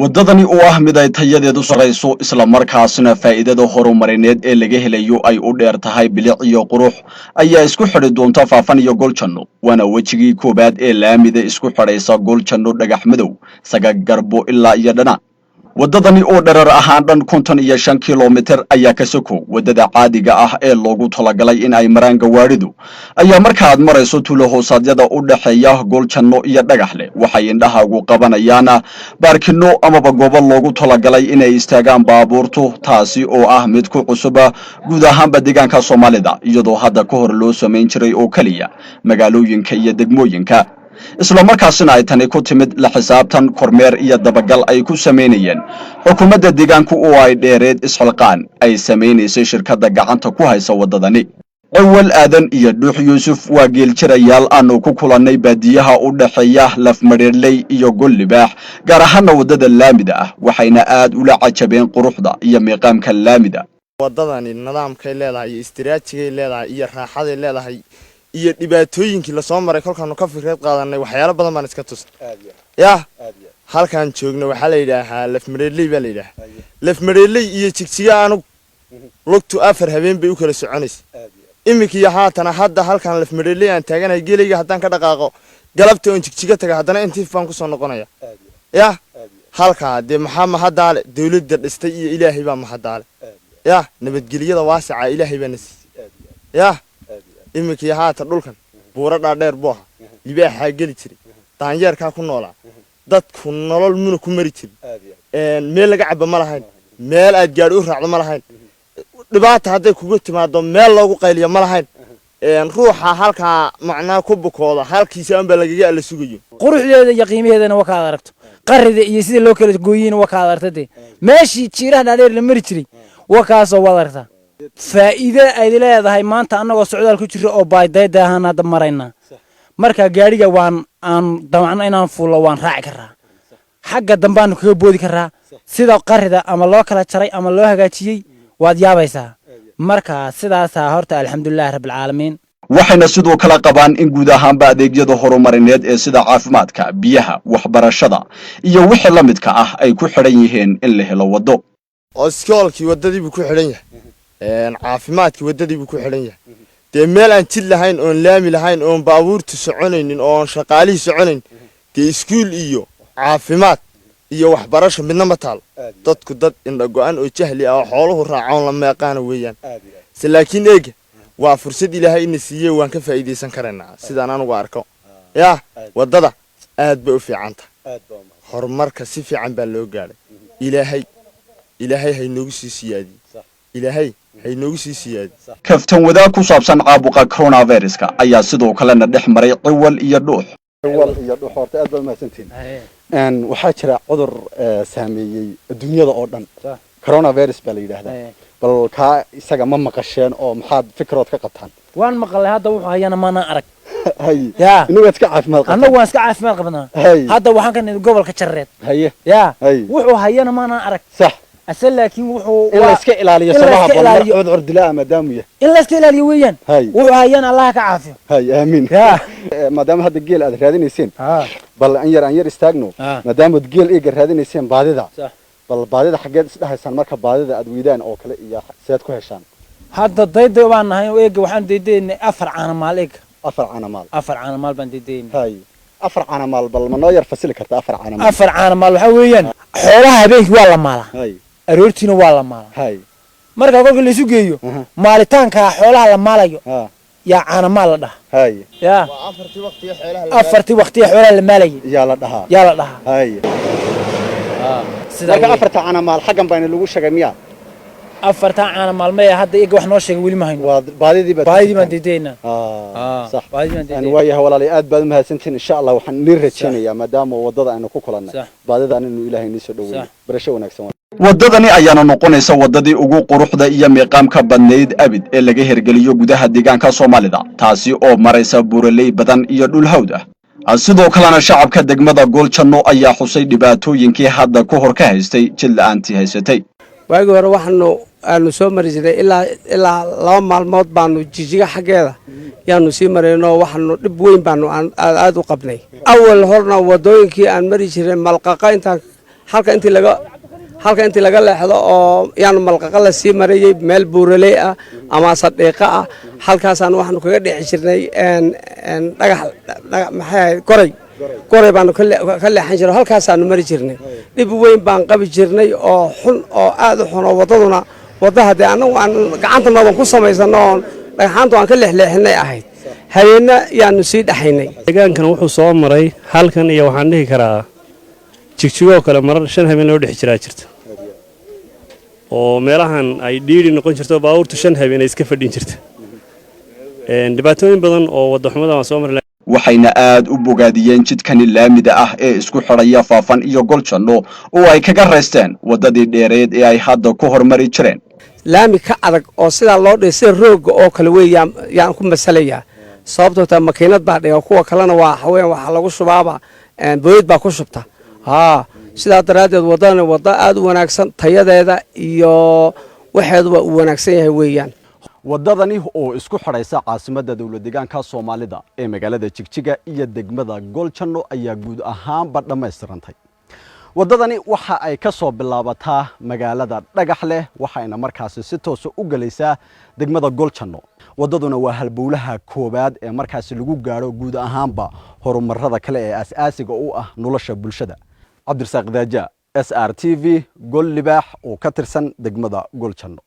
Waddadani oo ah mid ay tayadeedu sarrayso, islamarkaasna faa'iidada horumarineed ee laga helayo ay u dheer tahay bilic iyo qurux, ayaa isku xidhi doonta Faafan iyo Goljanno, waana wejigii koowaad ee laamida isku xidhaysa Goljanno, Dhagax Madow, Sagagarbo ilaa iyo Dhanaan. Waddadani oo dherer ahaan dhan 55 kilomitir ayaa ka sokow waddada caadiga ah ee loogu talagalay in ay maraan gawaadhidu, ayaa markaaad marayso tuulo hoosaadyada u dhexeeya Gooljanno iyo Dhagaxle, waxay indhahaagu qabanayaan baarkino amaba goobo loogu talagalay inay istaagaan baabuurtu, taasi oo ah mid ku cusuba guud ahaanba deegaanka Soomaalida, iyadoo hadda ka hor loo samayn jiray oo keliya magaalooyinka iyo degmooyinka, islamarkaasina ay tani ku timid la xisaabtan, kormeer iyo dabagal ay ku samaynayeen xukuumadda deegaanku oo ay dheereed isxilqaan ay samaynaysay shirkadda gacanta ku haysa waddadani. Cawal Aadan iyo Dhuux Yuusuf waa geeljirayaal aanu ku kulannay baadiyaha u dhexeeya Lafmadheerley iyo Gollibaax, gaar ahaana waddada laamida ah, waxayna aad ula cajabeen quruxda iyo miiqaamka laamida. Waddadani nidaamkay leedahay iyo istiraajigay leedahay iyo raaxaday leedahay iyo dhibaatooyinkii lasoo maray kolkaanu ka fikrad qaadanay, waxyaalo badan baan iska tusnay. Yah, halkaan joogno waxaa la yidhaahaa Lafmadheerley baa la yidhaahaa. Lafmadheerley iyo Jigjiga anug lugtu 4 habeen bay u kala soconaysa. Iminka iyo haatana hadda halkaan Lafmadheerley aan taaganahay, gelayga haddaan ka dhaqaaqo galabta oon Jigjiga taga, haddana intiif baan kusoo noqonaya. Yah, halkaa dee maxaa mahadaale? Dawladda dhistay iyo Ilaahay baa mahadaale. Yah, nabadgelyada waasica Ilaahay baa na siiyey. Yah, iminka iyo haatan dhulkan buuro dhaadheer buu ahaa, libaaxaa geli jiray, daanyeerkaa ku noolaa, dadku nolol muna ku mari jirin, meel laga cabo ma lahayn, meel aad gaadhi u raacdo ma lahayn, dhibaata hadday kugu timaado meel loogu qayliyo ma lahayn, ruuxa halkaa macnaa ku bukooda halkiisa anbaa lagaga alla sugayo. Quruxdeeda iyo qiimaheedana waa kaad aragto, qarida iyo sida loo kala gooyeyna waa kaad aragta. Dee meeshii jiiraha dhaadheer la mari jiray waa kaasoo waad aragtaa faa'iide ay leedahay. Maanta annagoo socdaal ku jira oo baydayda ahaan hadda maraynaa, marka gaadhiga waan aan damacno inaan fuullo, waan raaci karaa, xagga dambaanu kaga boodi karaa. Sida qarida ama loo kala jaray ama loo hagaajiyey waad yaabaysaa. Marka sidaasaa horta, alxamdulilahi rabbilcaalamiin. Waxayna sidoo kale qabaan in guud ahaanba adeegyada horumarineed ee sida caafimaadka, biyaha, waxbarashada iyo wixii la midka ah ay ku xidhan yihiin in la helo waddo. Oo iskoolkii waddadii buu ku xidhan yahay, caafimaadkii waddadii buu ku xidhan yahay. Dee meel aan jid lahayn oon laami lahayn oon baabuurtu soconaynin oon shaqaalihii soconayn, dee iskuul iyo caafimaad iyo waxbarasho midna ma taalo. Dadku dad indha go-an oo jahli ah oo xooluhu raacoon la meeqaana weeyaan. Se laakiin eega waa fursad Ilaahay ina siiyey, waan ka faa'iidaysan karaynaa sidaan anugu arko. Yaa, waddada aad bay u fiican tahay, horumarka si fiican baa loo gaadhay. Ilaahay, Ilaahay haynoogu sii siyaadiye, Ilaahay haynoogu sii siyaadiye. Kaftan wadaag ku saabsan caabuqa coronaviruska ayaa sidoo kalena dhex maray Ciwal iyo Dhuux. Ciwal iyo Dhuux, horta aad baad umahadsantihiin. Waxaa jira cudur saameeyey adduunyada oo dhan, coronavirus baa la yidhaahdaa. Bal kaa isaga ma maqasheen oo maxaad fikrood ka qabtaan? Waan maqalay, hadda wuxuu hayana maanaan arag. Hay. Ya. Inagu waad iska caafimaad qabtaan. Annagu waan iska caafimaad qabnaa. Hay. Hadda waxaan ka nimid gobolka Jareed. Haye. Ya. Hay. Wuxuu hayana maanaan arag. Ase laakiin wuxuu In la iska ilaaliyo in la sama iska habboon ilaaliyo. Cudur dilaa maadaamuu yahay. In la iska ilaaliyo weeyaan. Hay. Wuxuu hayana Allaha ka caafiyo. Hay, aamiin. Ya. Maadaama hadda geel aad raadinayseen, bal an yar aan yar istaagno. Maadaamaad geel eega raadinayseen, baadida, bal baadida xaggeed isdhahaysaan marka baadida aad weydaan oo kale iyo seed ku heshaan? Hadda dayday baan nahay oo eega waxaan daydaynay 4 caanamaal eega. 4 caanamaal. 4 caanamaal baan daydaynay. Hay, 4 caanamaal, bal ma noo yar fasili karta 4 caanamaal? 4 caanamaal waxaa weeyaan xoolaha habeenkii waa la maalaa, aroortiina waa la maalaa. Marka kolka la isu geeyo, maalitaanka xoolaha la maalayo yaa caanamaal la dhahaa. Ya. Waa afartii waqtiga xoolaha. Afartii waqtiga xoolaha la maalayay. Yaa la dhahaa. Yaa la dhahaa. Sidaa Marka weeye. afarta caanamaal xaggan bayna lagu sheegay miya? Afartaa caanamaal maya, hadda iyaga wax noo sheegay weli ma hayno. Waa baadidii baad ku Baadidii baan jirtaan. daydaynaa. Sax. Baadidii baan daydaynaa. Waayahay walaalay, aad baad umahadsantihiin. Insha Allah waxaan idin rajaynayaa, maadaama waddada aynu ku kulannay, baadidan inuu Ilaahay inii soo dhaweeyo. Barasho wanaagsan. Waddadani ayaana noqonaysa waddadii ugu quruxda iyo miiqaamka badnayd abid ee laga hergeliyo gudaha deegaanka Soomaalida, taasi oo maraysa buuraley badan iyo dhul hawd ah. Sidoo kalena shacabka degmada Gooljanno ayaa xusay dhibaatooyinkii hadda ka hor ka haystay jid la'aantii haysatay. Waagii hore waxaanu aanu soo mari jirnay ilaa 2 maalmood baanu Jijiga xaggeeda yaanu sii marayno. Waxaanu dhib weyn baanu aad u qabnay. Awal horna wadooyinkii aan mari jirnay Malqaqa intaan Halka intii laga leexdo oo yaanu Malqaqa la sii marayey, meel buuraley ah ama sadhiiqa ah, halkaasaan waxaanu kaga dhexi jirnay dhagax, maxay ahayd, goray baanu ka leexan jirnay, halkaasaanu mari jirnay. Dhib weyn baan qabi jirnay oo xun oo aad u xun, oo waddaduna wadda haddee annagu aan gacanta noodan ku samaysano oon dhagxaantu aan ka leexleexinay ahayd. Habeenna yaanu sii dhexaynay. Deegaankan wuxuu soo maray halkan iyo waxaan dhihi karaa Jigjigoo kale marar 5 habeen loo dhex jiraa jirta, oo meelahan ay dhiiri noqon jirto, baabuurtu 5 habeen ay iska fadhin jirta. Dhibaatooyin badan oo waddaxumada waan soo maray. Waxayna aad u bogaadiyeen jidkani laamida ah ee isku xidhaya Faafan iyo Goljanno, oo ay kaga raysteen waddadii dheereed ee ay hadda ku hormari jireen. Laami ka adag oo sidaa loo dhigay, sida roogga oo kale weeyaan yaan ku masalayaa, sababtoo taa makiinad baa dhiga, kuwa kalena waa haween, waxaa lagu shubaaba booyad baa ku shubta. Haa, sidaa daraaddeed waddadani waddo aad u wanaagsan, tayadeeda iyo waxeeduba uu wanaagsan yahay weeyaan. Waddadani oo isku xidhaysa caasimadda dowlad deegaanka Soomaalida ee magaalada Jigjiga iyo degmada Goljanno ayaa guud ahaanba dhammaystirantay. Waddadani waxa ay ka soo bilaabataa magaalada Dhagax Leh, waxayna markaasi si toosa u gelaysaa degmada Goljanno. Waddaduna waa halbowlaha koowaad ee markaasi lagu gaadho guud ahaanba horumarada kale ee aas-aasiga u ah nolosha bulshada. Cabdirasaaq Daaja, SRTV, Gol Libaax oo ka tirsan degmada Goljanno.